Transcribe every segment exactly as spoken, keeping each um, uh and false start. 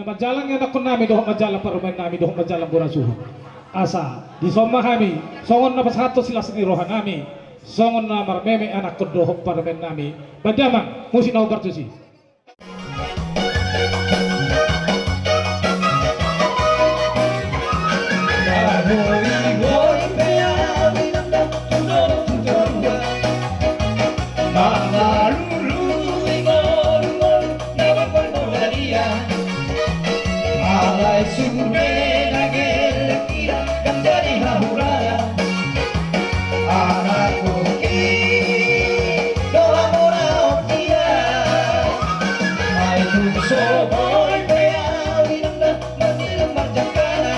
Manjalang ianakkon nami dohot manjalang parumaen nami dohot manjalang bona suhut. Asa dison ma hami songon na pasahathon silas ni roha nami, songon na marmeme anakkon dohot parumaen nami. Baen damang musik na hombar tusi. Alai sude na gelleng i ndang jadi hahurangan. Anak koki do hamoraon dia. Ai tung so boi pe au inang da marnida marjangkana.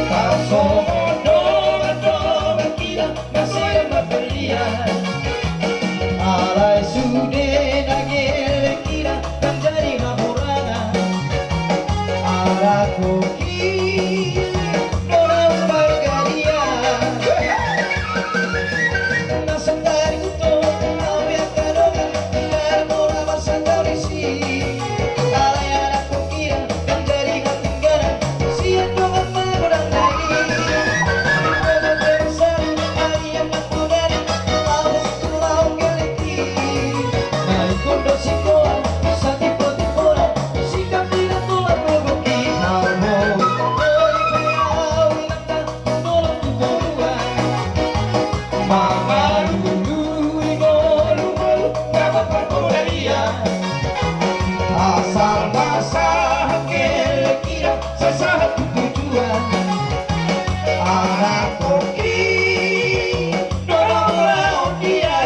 Tarsongon dongan-dongan kita masih berpilihan. Alai sude na gelleng i ndang jadi hahurangan. Anak koki do na umbaen gadian. Na sandari uto au be angka dongan, tinggal mora marsandau disi. Alai anak koki i ndang jadi hatinggalan sian dongan magodang na i. Dohot pe saru ari angka dongan, au tulang gelleng i. Na ingkon do sikola satimbo-timbona, sikap di na tulang dohot i. Au boi pe au inang da tolong tu toruan. Mangalului ngolu-ngolu na mamparguna dia. Asal ma sahat gelleng i ndang sai sahat tu tujuan. Anak koki do na umbaen dia.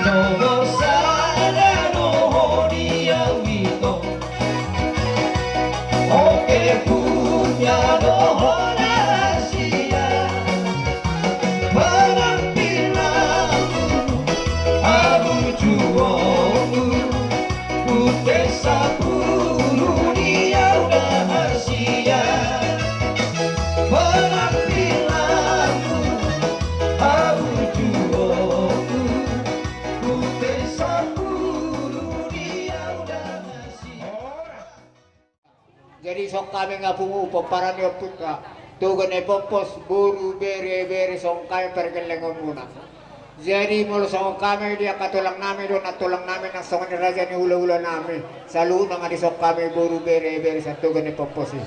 Nomor sada do ho di au ito. Oke, punya do ho na rahasia. Penampilanmu, abu juomu, pute sapulu di au rahasia. Penampilanmu, abu juomu, pute sapulu di au rahasia. Jadi songon hami nga pungu pomparan ni ompunta, Toga ni Pompos, boru, bere, bere, songon hami pargellengonmuna. Jadi molo songon hami di angka tulang nami dohot nantulang nami nang songon i raja ni hula-hula nami, saluhutna nga dison hami boru, bere, bere sian Toga ni Pompos i.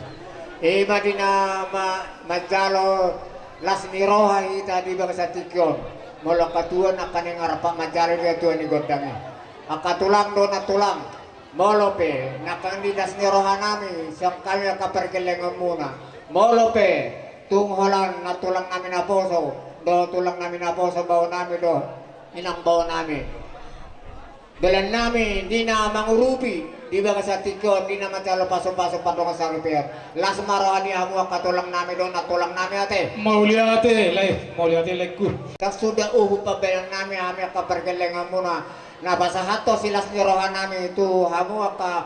Ima di na ma-, manjalo las ni roha hita di bagasan tingki on. Molo angka tua nangkaning nga rap manjalo di tua ni gondang i. Angka tulang dohot nantulang, molo pe nangkaning di las ni roha nami sian hami angka pargellengonmuna, molo pe tung holan nantulang nami naposo dohot tulang nami naposo, bao nami do Inang bao nami, belan nami di na mangurupi di bagasan tingki on, di na manjalo pasupasu pardongan saripeon. Las ma roha ni hamu angka tulang nami, do na tulang nami ate. Mauliate lae, mauliate laengku. Ndang suda uhum pambelan nami hami angka pargellengan muna na pasahathon silas ni roha nami tu hamu angka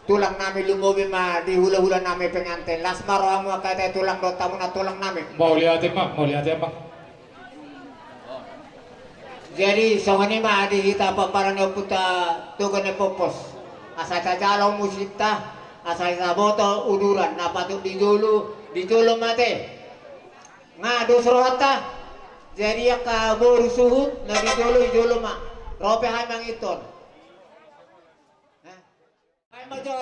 tulang nami, lumobi ma di hulahula nami penganten. Las ma rohamu angka ate tulang dohot hamu na tulang nami. Mauliate ma, mauliate ma. Jadi songon i ma di hita pomparan ni ompunta Toga ni Pompos. Asa tajalo musikta, asa taboto uduran na patut di jolo, di jolo ma ate. Nga dos rohanta. Jadi angka boru suhut na di jolo, di jolo ma. Ro pe hami mangihuthon. Ai ma jo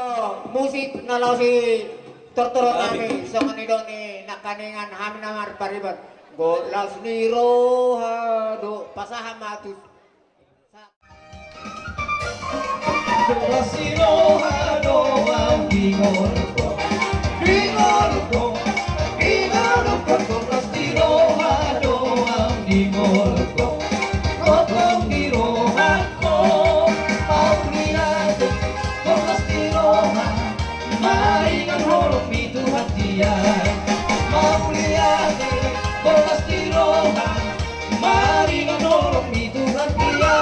musik na laos i tortoron nami, songon i do ni nangkaningan hami na marpariban. Gok las ni roha do, pasahat ma tu. Gok las ni roha do, au di ngolungku, di ngolungku, di ngolungku, gok las ni roha do, au di ngolungku, gok las ni roha. Mauliate, gok las ni roha, maringan holong ni Tuhan dia. Mauliate, gok las ni roha, maringan holong ni Tuhan dia.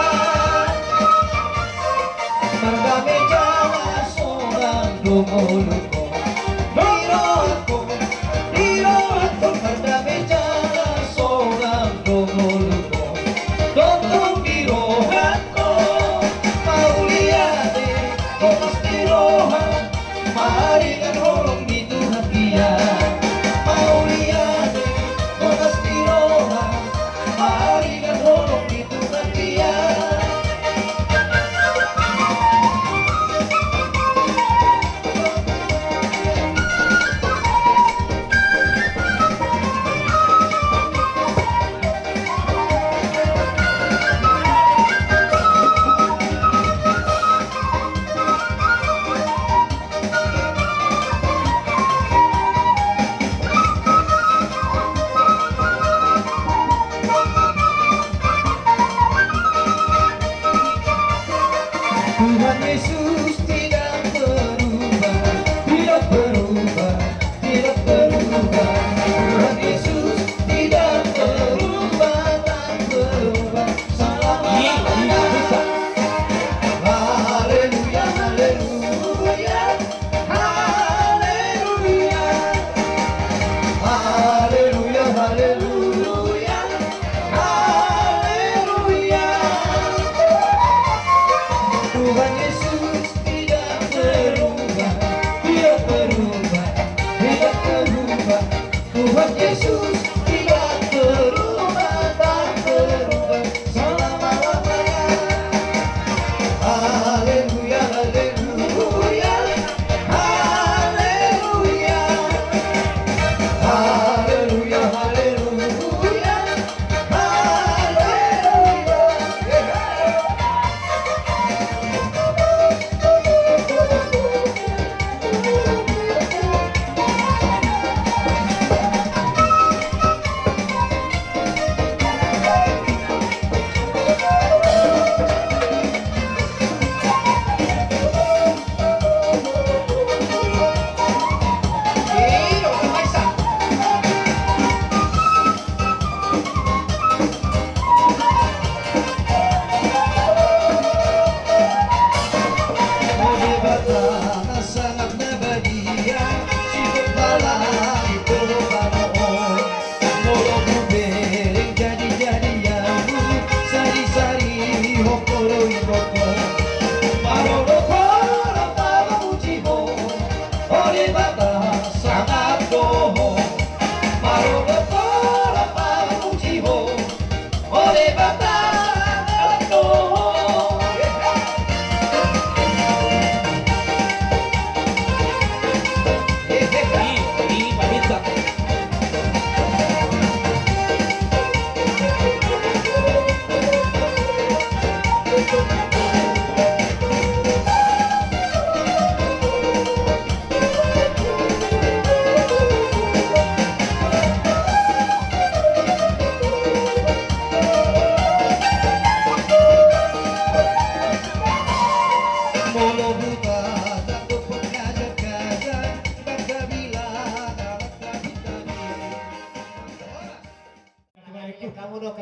Mardame jala sonang do ngolungku, di rohangku, di rohangku, mardame jala sonang do ngolungku. Tongtong di rohangku, mauliate, gok las ni roha, maringan holong ni Tuhan dia. Mauliate, gok las ni roha, maringan holong ni Tuhan dia.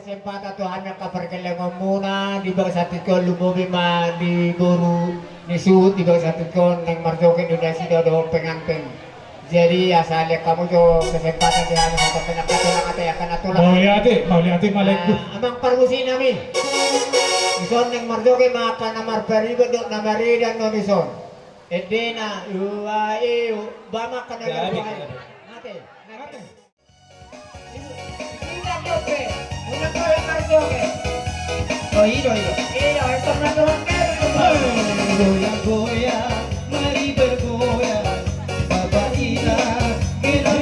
Kesempatan tu hami angka pargellengonmuna di bagasan tingki on, lumobi ma di boru ni suhut di bagasan tingki on, naeng marjoget do nasida dohot penganten. Jadi asa lean hamu jo kesempatan di hami, hata penakatan, hata ya kana tulang. Mauliate, mauliate, malekku. Ah, amang parmusik nami. Dison naeng marjoget ma angka na marpariban dohot na maredan on dison. Endena, ua, eu, ba ma angka na. Jadi, ua, eu. Ate, ate. Goyang, goyang, mari bergoyang, Bapak Ina, Ina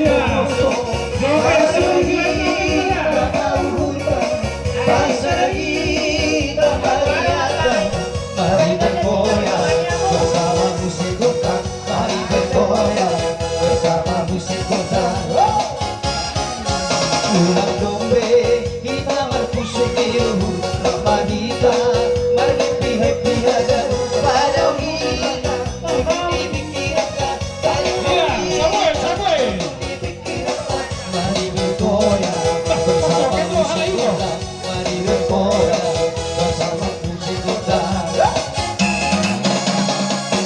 Poso, Bapak Ina, Bapak Luhut, Bapak Ina, Bapak Ina, mari bergoyang bersama musik gotang. Mari bergoyang bersama musik gotang. Ulang dombe hita marpusuk di luhut, ramma hita marhappy-happy haja. Padao hita marhappy-happy haja. Iya, samuel, samuel. Mari bergoyang bersama musik gotang. Mari bergoyang bersama musik gotang.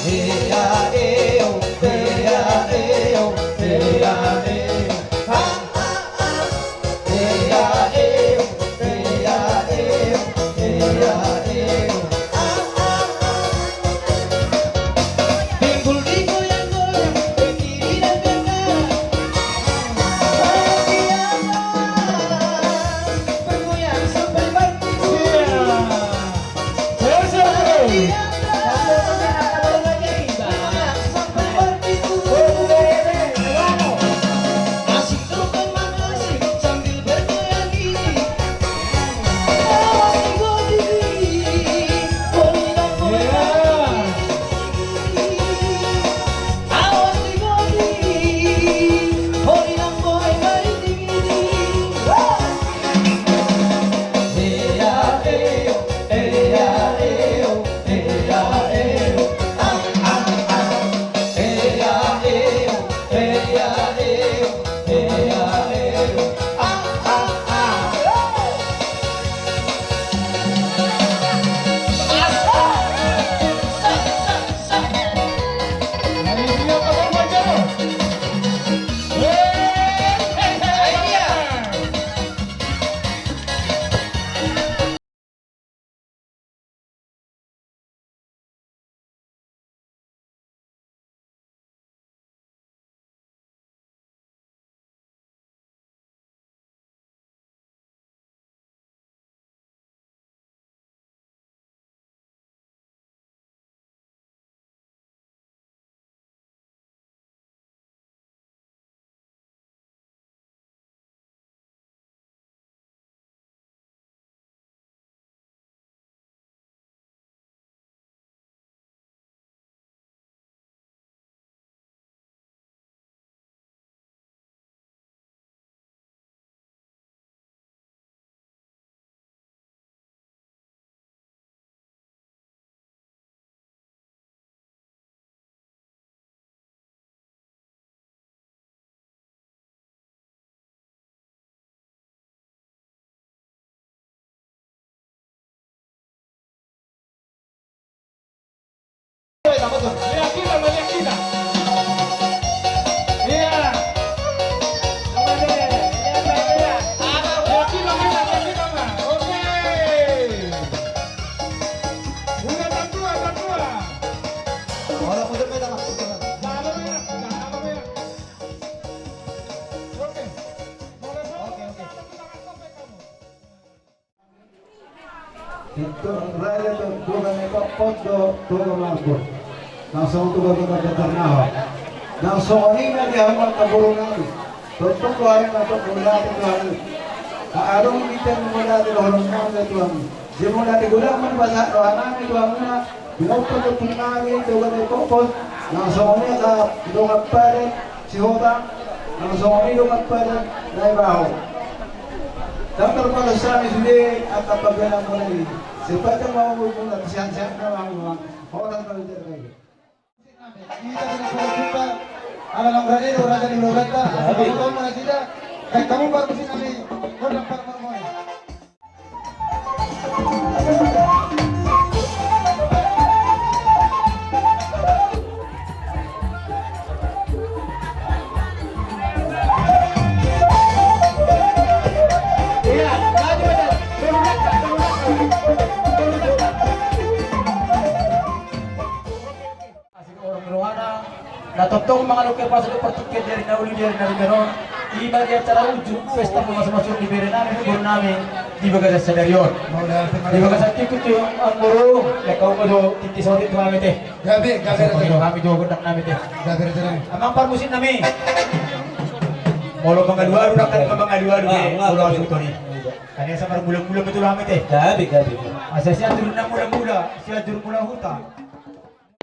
Ea, eo, ea, eo, ea, eo. Ha, ha, ha. Ea, eo, ea, eo, ea, eo. Ha, ha, ha. Itu raja tu, bukan itu pot do, tu mangkut. Langsung tu, tu, tu, tu, tu, tu. Langsung ini nanti hamba kaburu nanti. Tutup tu hari nanti, mulai tu hari. Adong kita mulai tu orang nanti, Tuhan. Dia mulai di gudang, mana pasal orang nanti, Tuhan, mana. Binopot tu pungani, tu gani popot, langsung ni angka dongan padan, Sihotang, langsung ni dongan padan, Naibaho. Dang tarbalos hami sude angka pambahenanmuna i. Sepanjang umurmuna, sehat-sehat ma hamu. Horas ma di terbaik. Kita sudah berjumpa, ala nang berada di raja di Loretta, asal kamu tahu mana sida, kayak kamu baru sini, horas, horas, horas. Na tongtong mangalangka pasu dohot partingkian di ari na uli di ari na uli on, i ma di acara unjuk pesta pamasumasu ni bere nami, boru nami, di bagasan sadari on. Di bagasan tingki tu amang boru, lehon hamu ma jo tingki saotik tu hami te. Gabe, gabe. Asa raja nami. Hami jo gondang nami te. Gabe raja nami. Amang parmusik nami. Molo mangalualu, nangkin ma mangalualu, eh, molo gabe. Asa marmula-mula betul hami te. Gabe, gabe. Asa sian juru na mula-mula, sian juru mula huta.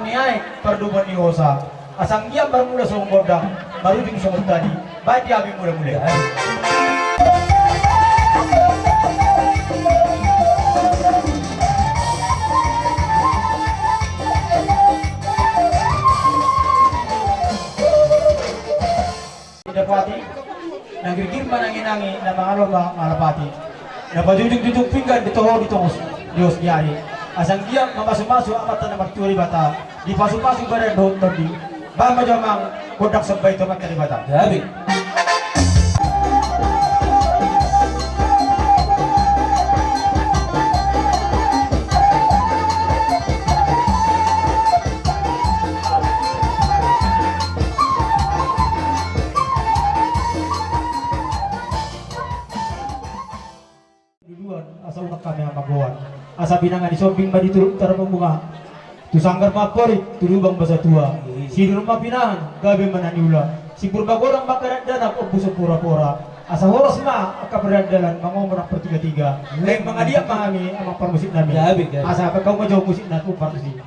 Ni aek pardomuan ni hosa. Asa anggiat marmula songon gondang, marujung songon tali. Baen di hami mula-mula. Dapati na girgir manangi-nangi, na mangalo ma-, malapati. Na pajujung-jujung pinggan di toho di tongos, di os ni ari. Asa anggiat mamasumasu Amanta na martua Debata, dipasupasu badan dohot tondi. Baen ma jo amang gondang somba i tu Amanta Debata. Gabe. Duduan, asa unang hami hamagoan. Asa pinangan ni sombing ma di Teluk Tarabunga. Tu sanggar ma amporik, tu lubang basa tua. Sidur ma pinahan, gabe ma na niula. Simbur magodang ma angka dakdanak, ombus ma pora-pora. Asa horas ma angka pardalan, mangomo nang partiga-tiga. Lehon mangaliat ma hami, amang parmusik nami. Gabe, gabe. Asa baen hamu ma jo musik na tu parmusik.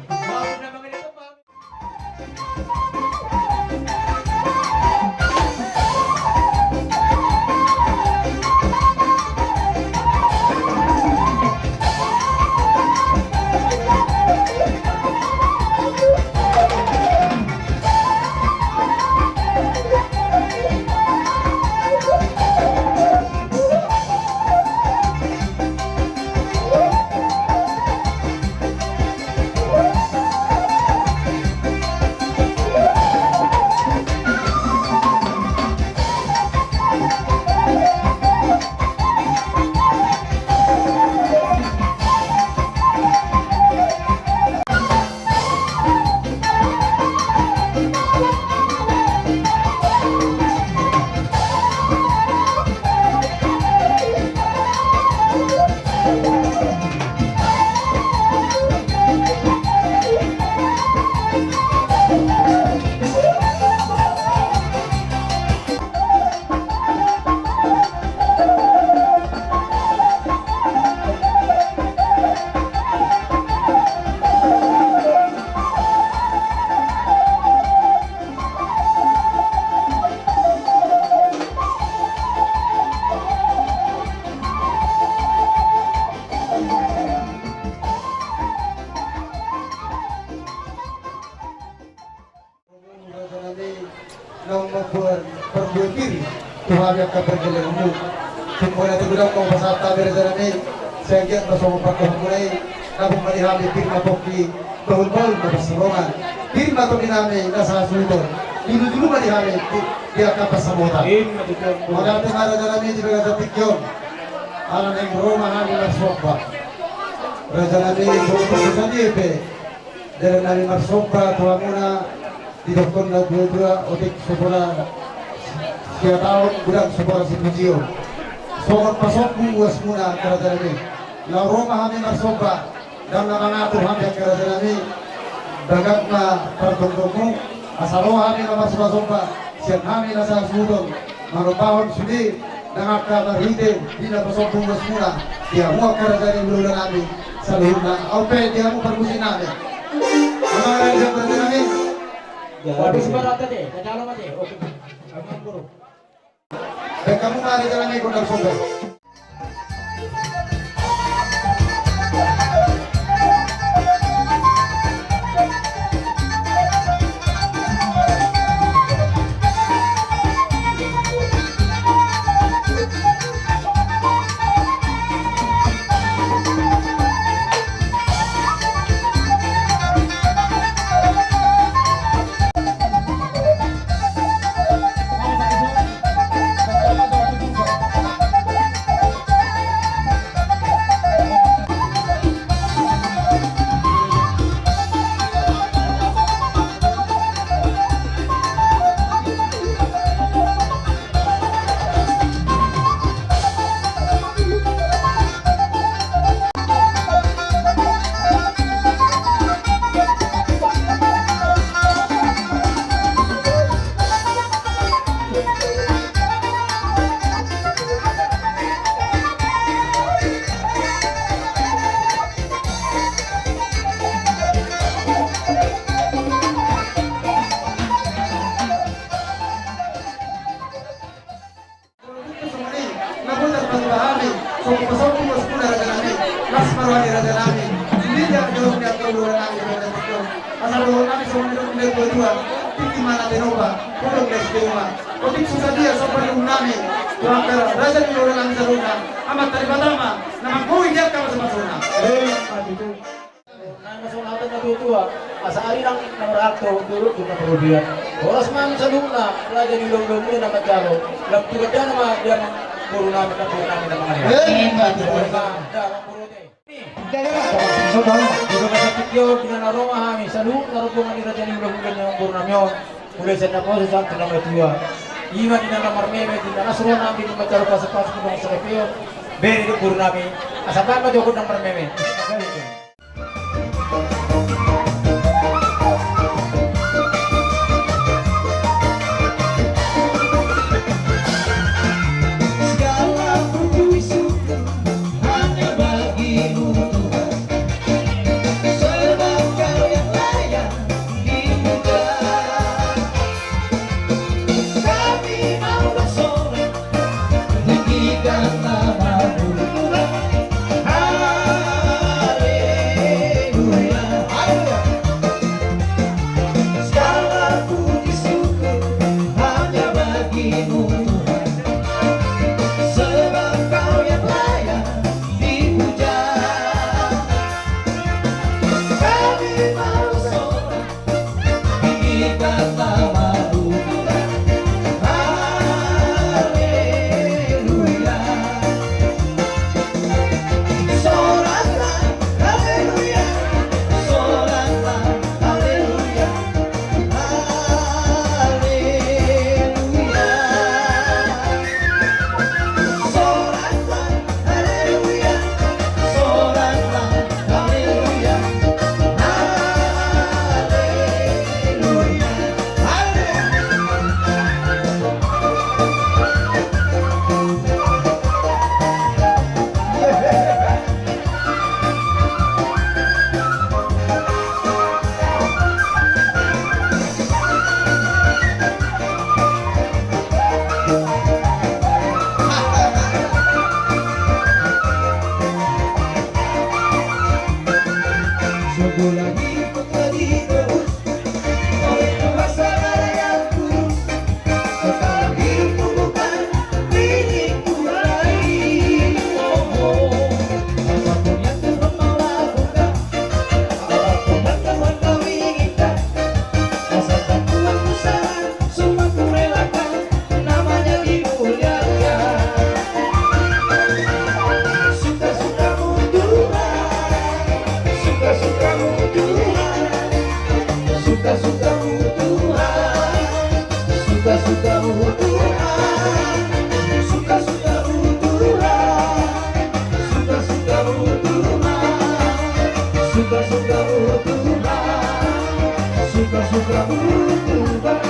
Raja nami, naung mamboan parbue pir tu hami angka pargellengonmu. Tung molo ate godang ma hupasahat hami raja nami, sai anggiat ma songon pandohanmuna i, nabung ma di hami pir na pongki, bahul-bahul ma pansalongan. Pir ma tondi nami na sahasuhuton, julu-julu ma di hami di, di angka pansamotan. Mauliate ma raja nami di bagasan tingki on. Ala naeng ro ma hami marsomba. Raja nami, boru tu sadia pe. Dalan nami marsomba tu hamuna, didokkon na dua-dua, otik so pola sia taon, godang so pola sipujion. Songon pasombu uasmuna angka raja nami. Laho ro ma hami marsomba, ndang na mangatur hami angka raja nami. Bagak ma partongtongmu, asa ro hami na marsomba-somba, sian hami na sahasuhuton. Manombahon sude nang angka marhite di na pasombu uasmuna, di hamu angka raja ni hulahula nami saluhutna. Aut pe di hamu parmusik nami. Amang raja, raja nami. Waduh, sebarata deh, dadalo mate. Oke. Amang guru. Baen hamu ma raja nami gondang somba. Tingki ma na tinopa, godang na sideuma. Otik so sadia so paniunnami tu angka raja ni lola nami saluhutna. Amanta Debata ma na manggohi di angka pasu-pasuna. Nang songon hata ni natuatua, asa arirang na marhalto, turut tu na parhobas. Horas ma hami saluhutna raja ni lola muna na manjalo. Lam tu gandana ma di amang boru nami, na boru nami na mangalehon. Horas ma, da amang boru ote. Di na ro ma hami saluhutna rombongan ni raja ni hulahula ni amang boru nami on, mulai sian na poso sahat tu na matua. I ma di na marmeme, di na las roha nami di na manjalo pasu-pasu tu dongan saripeon, bere di boru nami. Asa bahen ma jo gondang marmeme. Segala puji syukur hanya bagimu, Tuhan. Sebab Kau yang layak dipuja. Kami mau bersorak, tinggikan namamu, Tuhan. Haleluya. Haleluya. Segala puji syukur hanya bagimu, Tuhan. Sebab Kau yang layak dipuja. Kami mau sorak, tinggikan namamu, Tuhan. Haleluya. Soraklah, haleluya. Soraklah, haleluya. Haleluya. Soraklah, haleluya. Soraklah, haleluya. Haleluya. Haleluya. Semua ku relakan, namanya dimuliakan. Suka-sukamu Tuhan, suka-sukamu Tuhan, suka-sukamu Tuhan, suka-sukamu Tuhan, suka-sukamu Tuhan, suka-sukamu Tuhan, suka-sukamu Tuhan. Suka-sukamu Tuhan.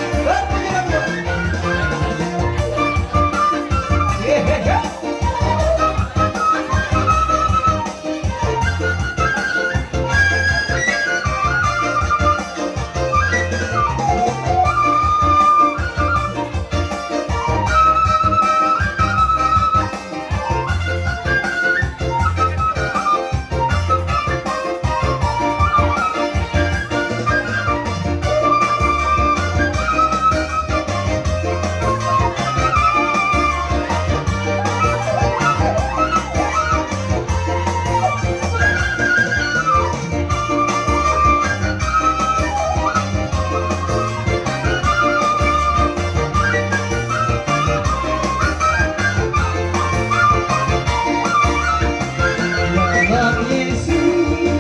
Dalam Yesus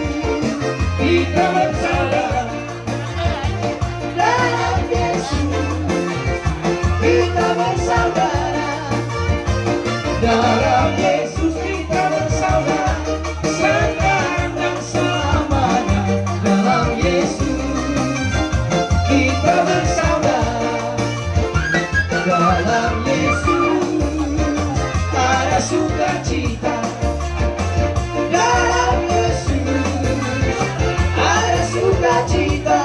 kita bersaudara. Dalam Yesus kita bersaudara. Dalam Yesus kita bersaudara. Sekarang selamanya dalam Yesus kita bersaudara. Dalam Yesus ada sukacita. Dalam Yesus ada sukacita.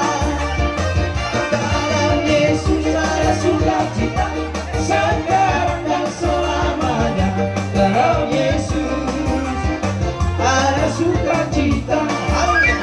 Dalam Yesus ada sukacita. Sekarang dan selamanya dalam Yesus ada sukacita. Haleluya.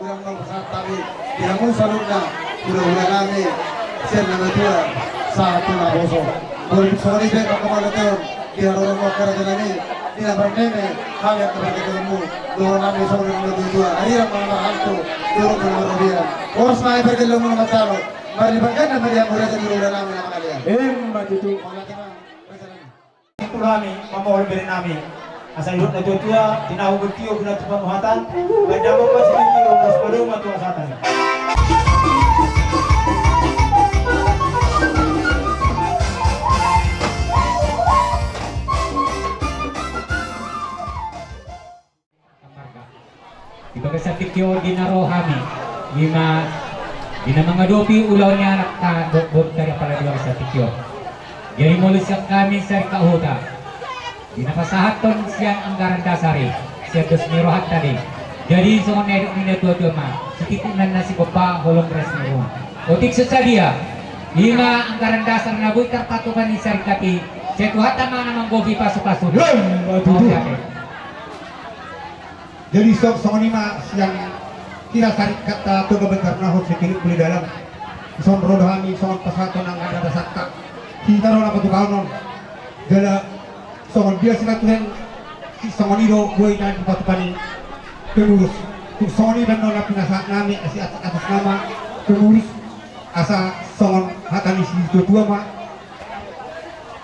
Hurang ma pasahat hami di hamu saluhutna hulahula nami sian na matua sahat tu na poso. Molo tung songon i pe angka pangalateon di haroro ni angka raja nami, di na marneme hami angka pargellengmu, dohonon nami songon na martua-tua, arirang ma na marhalto, durung ma na marrobean. Horas ma i pargellengmu na mantano, marlipatganda ma di hamu raja ni hulahula nami na mangalean. Emma tutu. Mauliate ma raja nami. Tulang nami, mamohon bere nami. Asa didok na tua-tua, tinahu bertio guna tu panuhatan, baen damang ma sitingki, horas ma domu tu hasahatan. Di bagasan tingki on di na ro hami, i ma di na mangadopi ulaon ni anakta dohot boruta di apala di bagasan tingki on. Jadi molo sian hami Sarikat Huta, di na pasahathon sian anggaran dasar i, sian dos ni rohanta do i. Jadi songon na nidok ni na tua-tua ma, sititik na sigompa holong ras ni roha. Otik so sadia, i ma anggaran dasar na boi tarpatupa ni sarikat i, sai Tuhanta ma na manggohi pasu-pasu. Jadi songon i ma sian hita sarikat Toga Banjar Nahor Sitilik Puli Dalam. Songon ro do hami songon pasahathon anggaran dasarta. Hita do na patupahonon. Jala songon dia sinaturen songon i do boi na dipatupa ni pengurus. Tung songon i do na pinasahat nami asi atas nama pengurus. Asa songon hata ni situa-tua ma.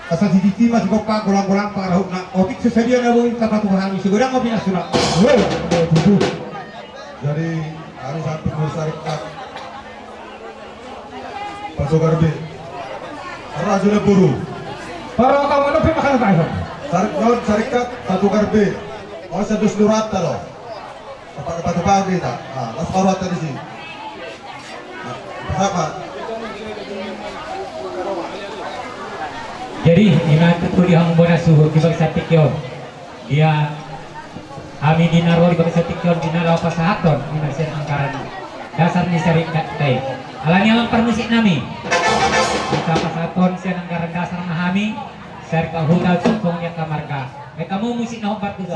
Asa sititi ma sigompa golang-golang pangarahutna. Otik so sadia na boi tapatupa hami, sigodang ma pinasuna. Jadi hami satu pengurus sarikat Patogar B. Raja na boru. Para kamu lebih makan apa? Sarikat, sarikat Patogar B. Mau sadus durata lo. Patupaon hita. Las paruan tadi si. Sama. Jadi ima tutu di hamu bona suhut di bagasan tingki on. Dia hami di na ro di bagasan tingki on di na laho pasahathon di na sian anggaran dasar ni sarikat i. Alani amang parmusik nami. Hita pasahathon sian anggaran dasar na hami Sarikat Huta Sungsung ni angka marga. Baen hamu musik na hombar tu.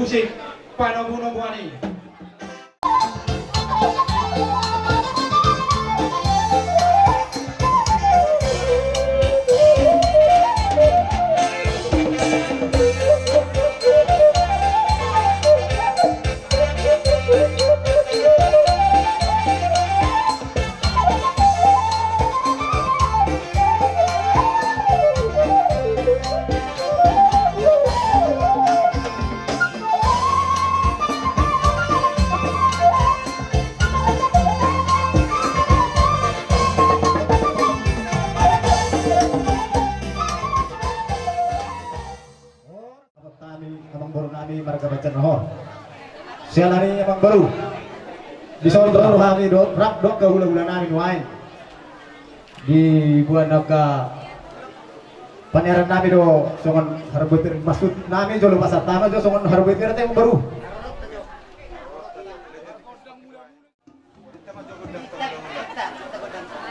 Musik panobu-nobuan i. Amang boru nami marga Banjar Nahor. Siala ni amang boru. Dison ro hami dohot rap dohot angka hulahula nami nuaeng. Diboan angka paneran nami do songon harbotir, maksud nami jolo pasahat ma jo songon harbotir ate amang boru.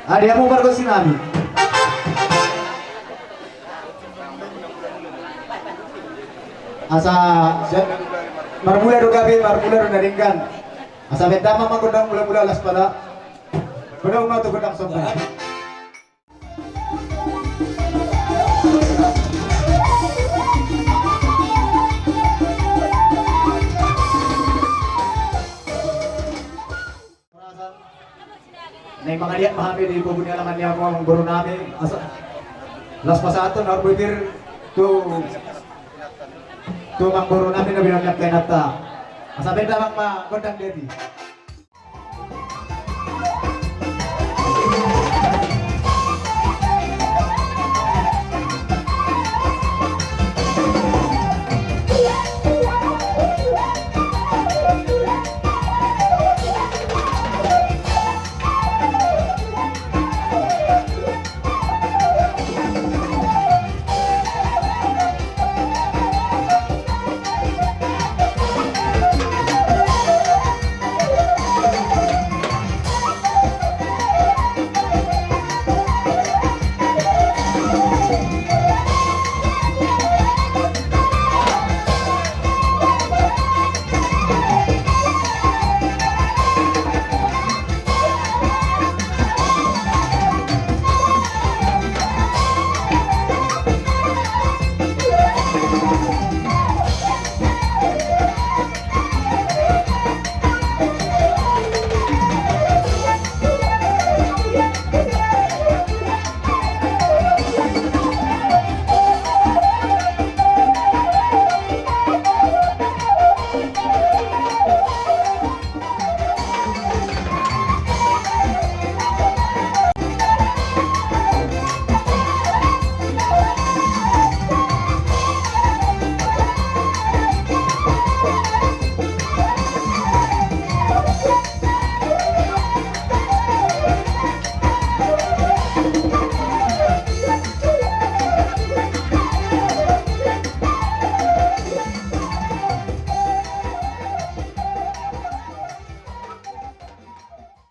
Adi hamu pargonsi nami. Asa siap. Marmula do gabe, marmula do na denggan. Asa baen damang ma gondang mula-mula las pala. Gondang ma tu gondang somba. Naeng mangaliat ma hami di bobu ni alaman ni amangboru nami, asa laos pasahathon na parbue pir tu, tu amangboru nami na binoan ni angka inanta. Asa bahen damang ma gondang di hita.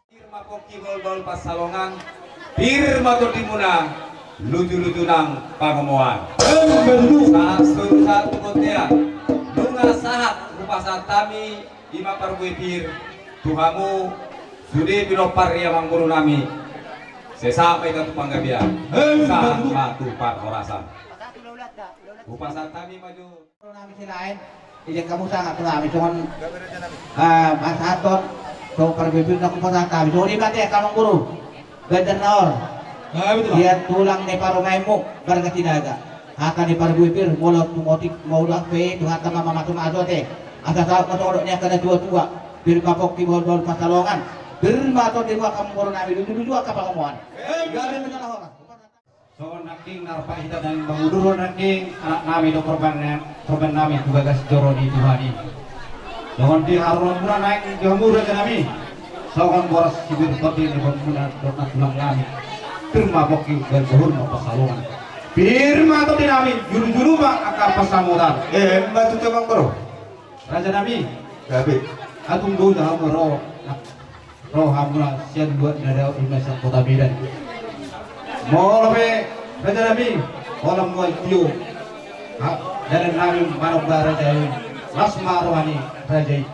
Pir ma pongki bahulbahul pansalongan, pir ma tondimuna lujuluju nang pangomoan. Sahat solu sahat tu bontean. Nunga sahat hupasahat hami i ma parbue pir tu hamu sude pinompar ni amangboru nami. Sai sahat ma hita tu panggabean, sahat ma tu parhorasan. Hupasahat hami ma jo. Nami Silaen, ijin hamu sahat tu nami songon, ah, pasahathon, songon parbue pir na hupasahat hami. Songon i ma ate amangboru, ganjar na hor. Sian tulang ni parumaenmu Marga Sinaga. Hata ni parbue pir, molo tung otik mauliate, tu hata ma mamasumasu ate. Asa saut ma songon dok ni angka na tuatua. Pir ma pongki bahulbahul pansalongan. Pir ma tondimuna amangboru nami, lujuluju angka pangomoan. Gabe ma jala horas. Songon nangkin na rap hita naeng mangudurhon nangkin anak nami dohot parban, parban nami tu bagas joro ni Tuhan i. Songon di haroronmuna naeng di hamu raja nami. Songon boras sipir tondi ni pangkuna dohot nantulang nami. Pir ma pongki bahulbahul pansalongan. Pir ma tondi nami, jurujuru ma angka pansamotan. Emma tutu amangboru. Raja nami. Gabe. Atung do jaha ma ro. Rohamuna sian luat na dao ima sian kota Medan. Molo pe raja nami, holan mual tio. Ha, dalan nami manomba raja i. Las ma roha ni raja i.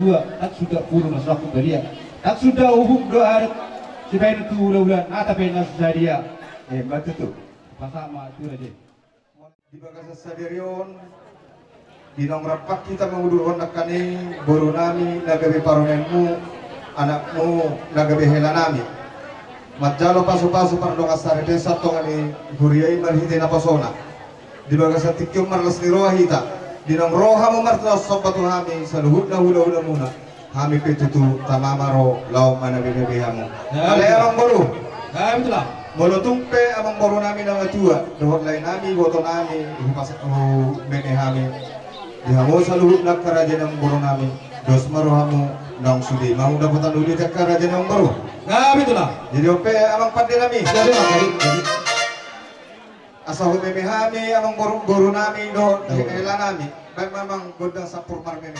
Dua, tak suda puru na selaku badia. Tak suda uhum do adat. Sibaen tu ula-ula, nata pe na sadia. Emma tutu. Pasahat ma tu raja i. Di bagasan sadari on, di naung rap hita mangudurhon nangkin i, boru nami na gabe parumaenmu, anakmu na gabe hela nami. Manjalo pasu-pasu pardongan saripeon sian tonga ni huria i marhite naposona. Di bagasan tingki on marlas ni roha hita. Di naung ro hamu martos somba tu hami saluhutna hulahulamuna, hami pe tutu tama ma ro laho manabenabe hamu. Alai amangboru, molo tung pe amangboru nami na matua dohot lae nami, iboto nami, hupas-, humeme hami di hamu saluhutna angka raja ni amangboru nami, dos ma rohamu, naung sude ma hudapot uli di angka raja ni amangboru. Jadi on pe amang pande nami, asa humeme hami amangboru, boru nami dohot hela nami, baen ma amang gondang sampur marmeme.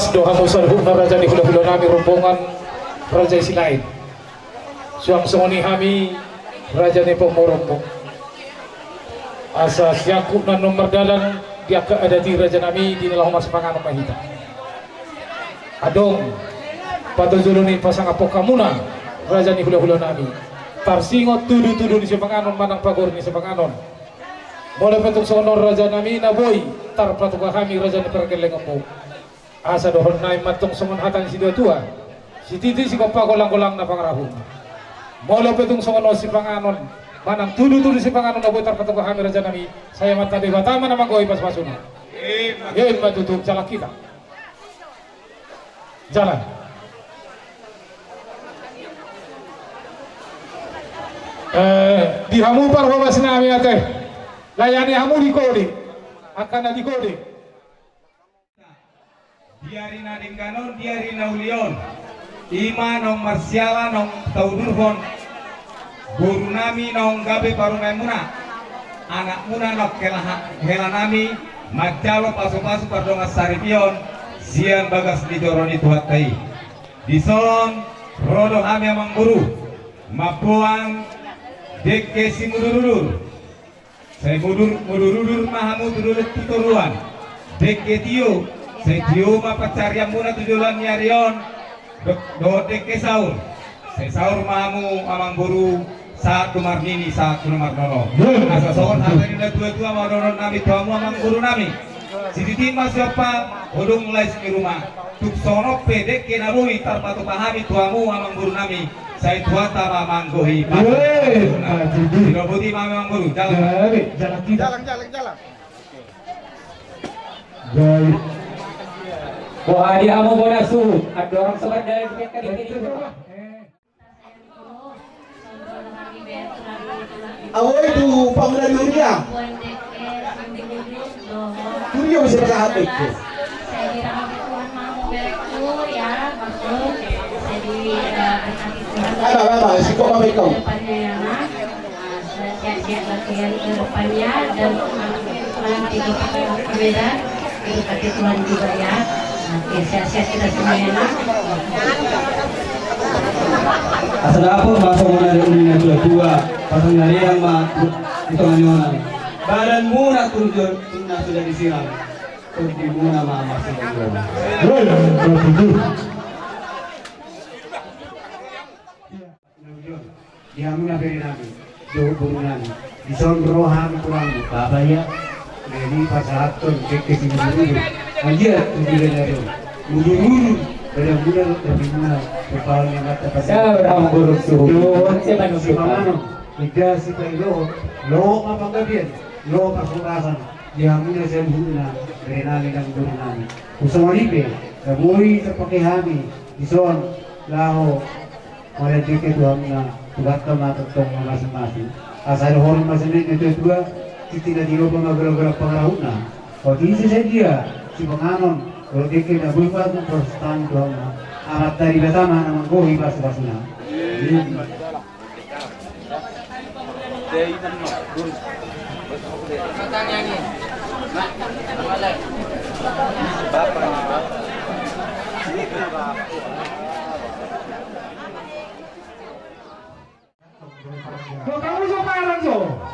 Do hamu saluhutna raja ni hulahula nami, rombongan Raja i Silaen. Suang songon i hami raja ni pamoruonmu. Asa siangkup na naeng mardalan di angka adat i raja nami, di na laho marsipanganon ma hita. Adong patojolo ni pasangaphon hamuna raja ni hulahula nami. Tarsingot tudutudu ni sipanganon manang pagoru ni sipanganon. Molo pe tung songon on raja nami na boi tarpatupa hami raja ni pargellengonmu. Asa dohonon nami ma tung songon hata ni situatua: Sititi sigompa, golanggolang na pangarahutna. Molo pe tung songon on sipanganon manang tudutudu sipanganon na boi tarpatupa hami raja nami, sai Amanta Debata ma na manggohi pasupasuna. Ima tutu, jalan hita. Jalan. Eh, di hamu parhobas nami ate. Layani hamu di kode. Angka na di kode. Di ari na denggan on, di ari na uli on, ima naung marsiala naung taudurhon boru nami naung gabe parumaenmuna, anakmuna naung hela, hela nami manjalo pasupasu pardongansaripeon sian bagas ni joro ni Tuhanta i. Dison ro do hami amangboru mamboan dengke simudurudur. Sai mudur, mudurudur ma hamu tu dolok tu toruan. Dengke tio, sai tio ma pansarianmuna tu joloan ni ari on. Do, dohot dengke saur. Sai saur ma hamu amangboru, sahat tu marnini, sahat tu na marnono. Asa songon hata ni natuatua ma dohonon nami tu hamu amangboru nami: Sititi ma siompa, hodong lais ni ruma. Tung songon on pe dengke na boi tarpatupa hami tu hamu amangboru nami, sai Tuhanta ma manggohi. Weh, pasupasuna. Maju. Sidoboti ma amangboru, jalan. Jalan, jalan, jalan. Jalan, jalan, jalan. Jalan. Wah, di hamu bona suhut, andorang so mardalan di pesta di. Awo itu pamula di Uria. Uria bisa bertahan itu. Ada apa, siko apa kau? Sehat-sehat lagi ke depannya dan nanti juga berbeda. Jadi, kata Tuhan juga, ya. Oke, sehat-sehat kita semuanya, nah. Asa dapot ma songon na nidok ni natuatua, pasang na rerang ma di tonga ni onan. Badanmuna turun, turun na sudah disiram. Tondimuna ma masuk. Woi, betul. Di hamuna bere nami, dohot boru nami, dison ro hami tu hamu, bapa ia, jadi pasahathon dengke simudurudur. Andia tu bere nami, mudurudur, badanmuna dohot tondimuna, rupal ni mata. Siapa nama boru suhut? Dohot siapa nama sipanganon? Ida sipailo, lo ma panggabean, lo pasupasu di hamuna saluhutna, bere nami nang boru nami. Husongon i pe, na boi tarpake hami dison laho manjalo dengke tu hamuna, Tuhanta ma tongtong mamasumasu. Asa dohonon ma songon i natuatua: Tintin na tinopa ma golanggolang pangarahutna. Otik ise sadia sipanganon dohot dengke na boi pasahat tu hamuna, Amanta Debata ma na manggohi pasupasuna. Amin.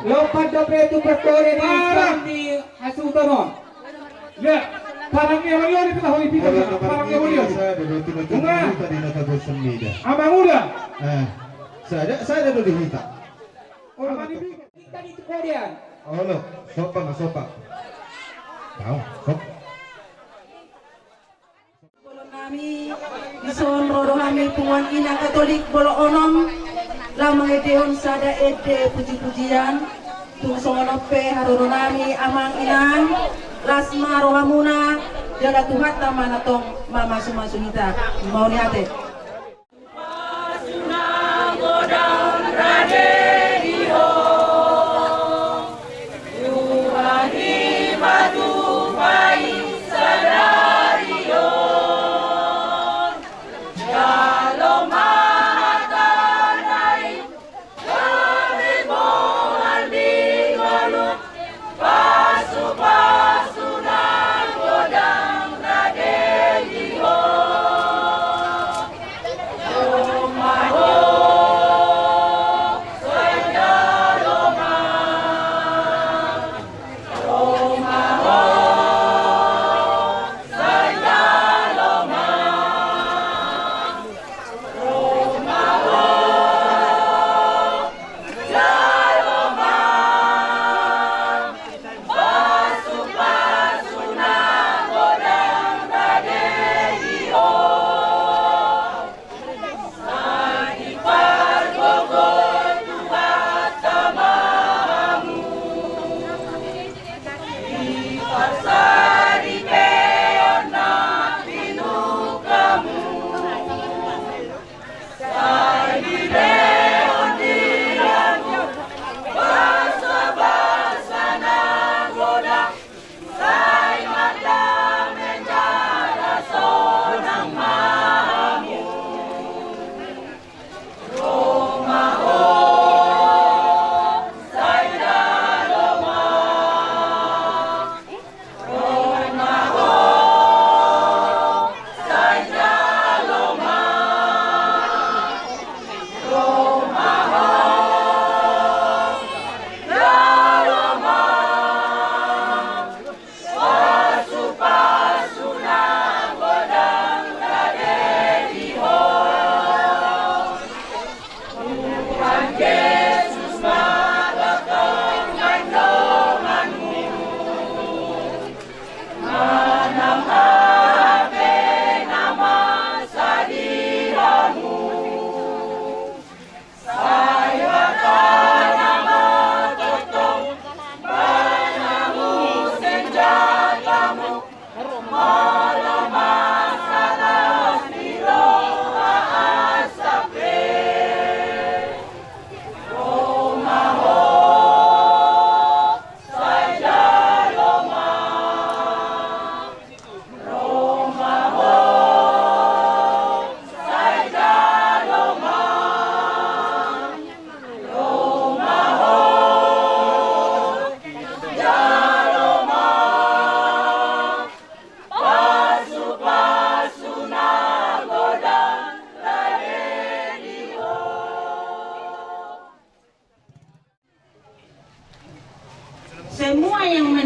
Lompat dope tu parpore ni parang ni hasuhuton on. Ya, parang ni hasuhuton on, parang ni hasuhuton on. Bunga. Amang uda. Eh, sada, sada do di hita. Olo, sopa ma, sopa. Tahu, sopa. Boru nami, dison ro do hami punguan ina Katolik Bolon Onom, laho mangendehon sada ende pujipujian, tung songon on pe haroro nami amang inang, las ma rohamuna, jala Tuhanta ma na tong mamasumasu hita. Mauliate.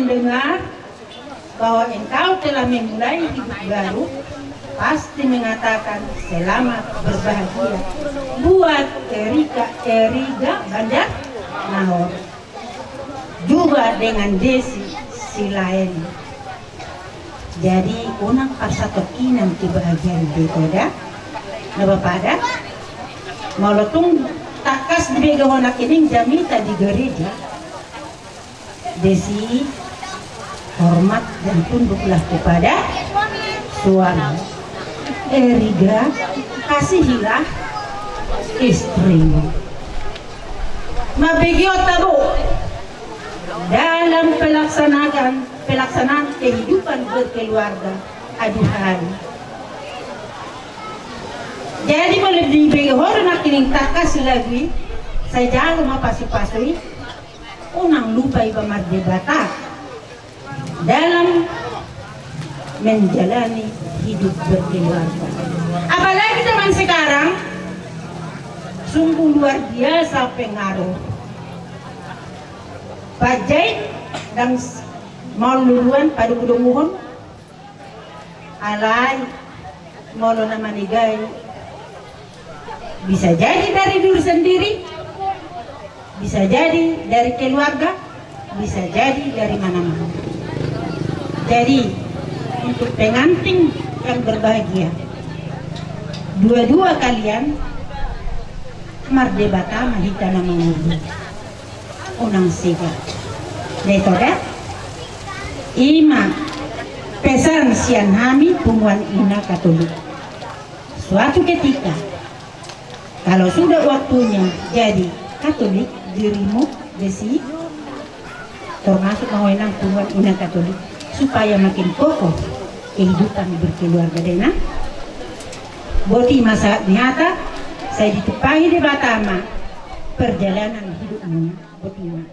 Dengar bahwa engkau telah memulai hidup baru, pasti mengatakan selamat berbahagia buat Erika, Eriga Banjar Nahor, juga dengan Desi Silaen. Jadi unang parsatongkinan kebahagiaan, betul da? Nggak apa-apa da? Molo tung tangkas dibege ho nangkining jamita di gereja, Desi, hormat dan tunduklah kepada suami. Eriga, kasihilah istrimu. Mambege ho tabo dalam pelaksanaan, pelaksanaan kehidupan berkeluarga. Aduhai. Jadi molo dibege ho do nangkining tangkas lagu i, sai jalo ma pasupasu i. Unang lupa iba mardebata dalam menjalani hidup berkeluarga. Apalagi zaman sekarang, sungguh luar biasa pengaruh. Pajait dan s-, mau luluan pada kudunguhon, alai molo na manegai, bisa jadi dari diri sendiri, bisa jadi dari keluarga, bisa jadi dari mana-mana. Jadi untuk pengantin yang berbahagia, dua-dua kalian mardebata ma hita na mangolu. Unang sega. Betul da? Ima pesan sian hami punguan ina Katolik. Suatu ketika, kalau sudah waktunya jadi Katolik dirimu, Desi, termasuk mau enang punguan ina Katolik, supaya makin kokoh kehidupan berkeluarga denang. Boti ma sahat ni hata, sai ditumpahi Debata ma perjalanan hidupmu. Boti ma.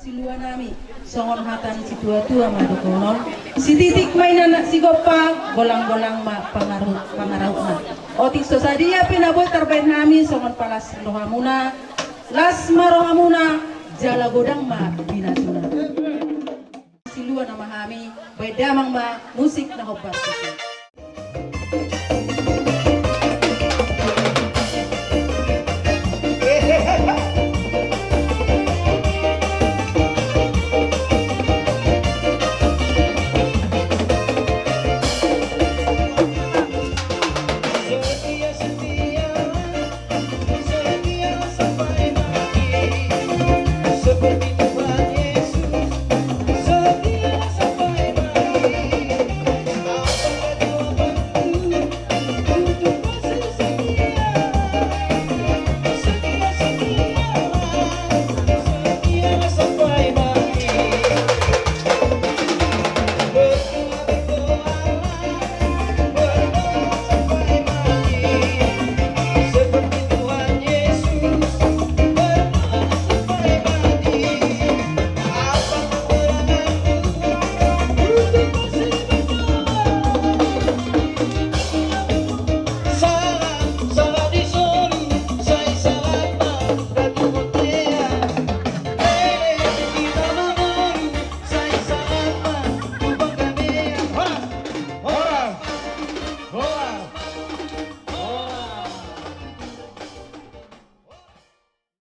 Silua nami, songon hata ni situatua ma dohonon, sititik ma inna sigompa, golanggolang ma pangaru-, pangarahutna. Otik so sadia pe na boi tarbaen hami songon palas rohamuna, las ma rohamuna, jala godang ma pinasuna. Silua nama hami, baen damang ma musik na hombar tusi.